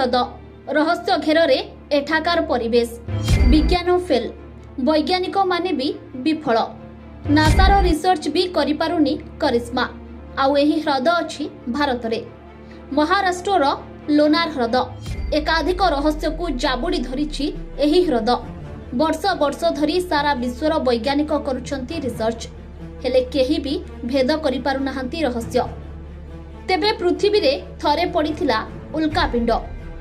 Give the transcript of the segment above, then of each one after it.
ହ୍ରଦ ରହସ୍ୟ ଘେରରେ ଏଠାକାର ପରିବେଶ। ବିଜ୍ଞାନ ଫେଲ୍, ବୈଜ୍ଞାନିକମାନେ ବି ବିଫଳ। ନାସାର ରିସର୍ଚ୍ଚ ବି କରିପାରୁନି କରିସ୍ମା। ଆଉ ଏହି ହ୍ରଦ ଅଛି ଭାରତରେ, ମହାରାଷ୍ଟ୍ରର ଲୋନାର ହ୍ରଦ। ଏକାଧିକ ରହସ୍ୟକୁ ଜାବୁଡ଼ି ଧରିଛି ଏହି ହ୍ରଦ। ବର୍ଷ ବର୍ଷ ଧରି ସାରା ବିଶ୍ୱର ବୈଜ୍ଞାନିକ କରୁଛନ୍ତି ରିସର୍ଚ୍ଚ, ହେଲେ କେହି ବି ଭେଦ କରିପାରୁନାହାନ୍ତି ରହସ୍ୟ। ତେବେ ପୃଥିବୀରେ ଥରେ ପଡ଼ିଥିଲା ଉଲ୍କାପିଣ୍ଡ,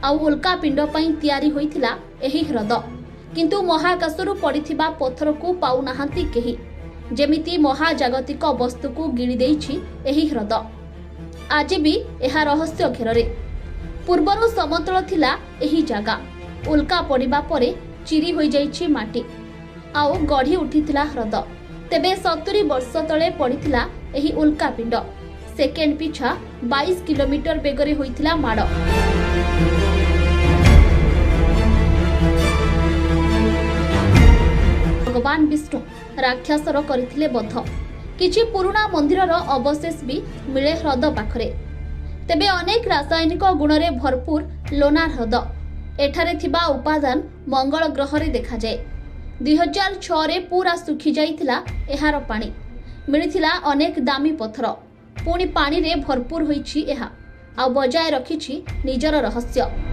ଆଉ ଉଲ୍କାପିଣ୍ଡ ପାଇଁ ତିଆରି ହୋଇଥିଲା ଏହି ହ୍ରଦ। କିନ୍ତୁ ମହାକାଶରୁ ପଡ଼ିଥିବା ପଥରକୁ ପାଉନାହାନ୍ତି କେହି। ଯେମିତି ମହାଜାଗତିକ ବସ୍ତୁକୁ ଗିଳି ଦେଇଛି ଏହି ହ୍ରଦ। ଆଜି ବି ଏହା ରହସ୍ୟ ଘେରରେ। ପୂର୍ବରୁ ସମତଳ ଥିଲା ଏହି ଜାଗା। ଉଲ୍କା ପଡ଼ିବା ପରେ ଚିରି ହୋଇଯାଇଛି ମାଟି, ଆଉ ଗଢ଼ି ଉଠିଥିଲା ହ୍ରଦ। ତେବେ 70 ବର୍ଷ ତଳେ ପଡ଼ିଥିଲା ଏହି ଉଲ୍କାପିଣ୍ଡ। ସେକେଣ୍ଡ ପିଛା 22 କିଲୋମିଟର ବେଗରେ ହୋଇଥିଲା ମାଡ଼। ଭଗବାନ ବିଷ୍ଣୁ ରାକ୍ଷସର କରିଥିଲେ ବଧ। କିଛି ପୁରୁଣା ମନ୍ଦିରର ଅବଶେଷ ବି ମିଳେ ହ୍ରଦ ପାଖରେ। ତେବେ ଅନେକ ରାସାୟନିକ ଗୁଣରେ ଭରପୁର ଲୋନାର ହ୍ରଦ। ଏଠାରେ ଥିବା ଉପାଦାନ ମଙ୍ଗଳ ଗ୍ରହରେ ଦେଖାଯାଏ। 2006ରେ ପୁରା ଶୁଖିଯାଇଥିଲା ଏହାର ପାଣି। ମିଳିଥିଲା ଅନେକ ଦାମୀ ପଥର। ପୁଣି ପାଣିରେ ଭରପୁର ହୋଇଛି ଏହା, ଆଉ ବଜାୟ ରଖିଛି ନିଜର ରହସ୍ୟ।